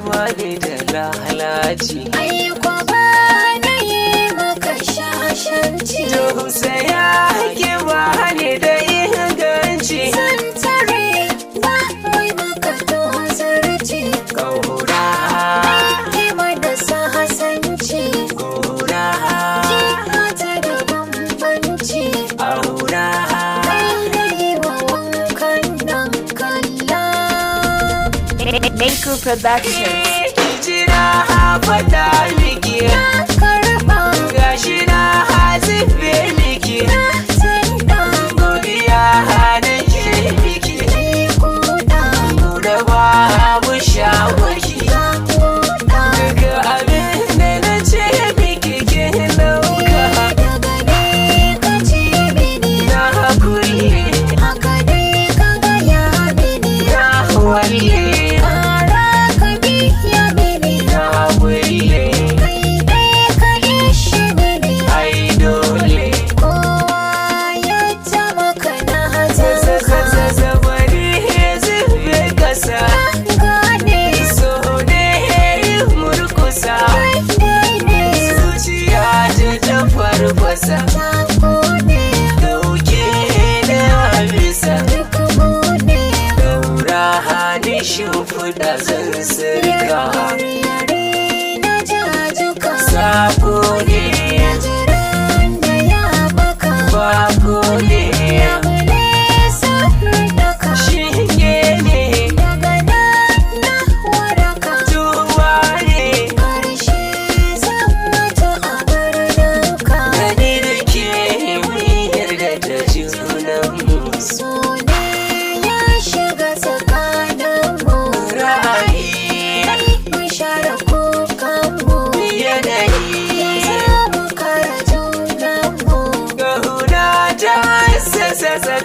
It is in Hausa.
Bani da lalaci. Ai kwa ba na yi maka shashanci. To saya ki bani da inganci. Zan tare ba mai maka tozarci. Kaura. Ai mana sahasanci. Kaura. Ji mata da bambanci. Aura. Kai na yi wa wankan nan kalla. Maker Productions. Ki jira fada miki. Na karɓa. Gashi na hazife miki. Na tanda. Godiya nake miki. Ai kuɗa. Da babu shawaki. Ga kuɗa. Daga abin da na ce miki ke dauka. Daga ne ka ce mini. Na kulle. Haka dai ka gaya mini. Na walle. Ƙara ka biya mini. Na kulle. Kai dai ka ishe mini. Ai dole. Kowa ya ta maka na hazanka. Zabari zube kasa. Gane. So ne murkusa. Kai dai ne. Zuciya ta ta farfasa. Ta kone. Dauke da bisa. Duk mu ne. Daura hannun shimfiɗa zan sirka. Yare na jajuka. Sako ne. Jiran da ya baka. Bako ne. Labule sirrinka. Shinge ne. Daga nan na waraka. Tuwa ne. Karshe zan mutu a birninka. Gani da ke mun yarda da junanmu. So ne ya shiga tsakaninmu. Ra'ayi. Kai mu share kukanmu. Yanayi. Za mu kare junanmu. Ƙauna ta sassa.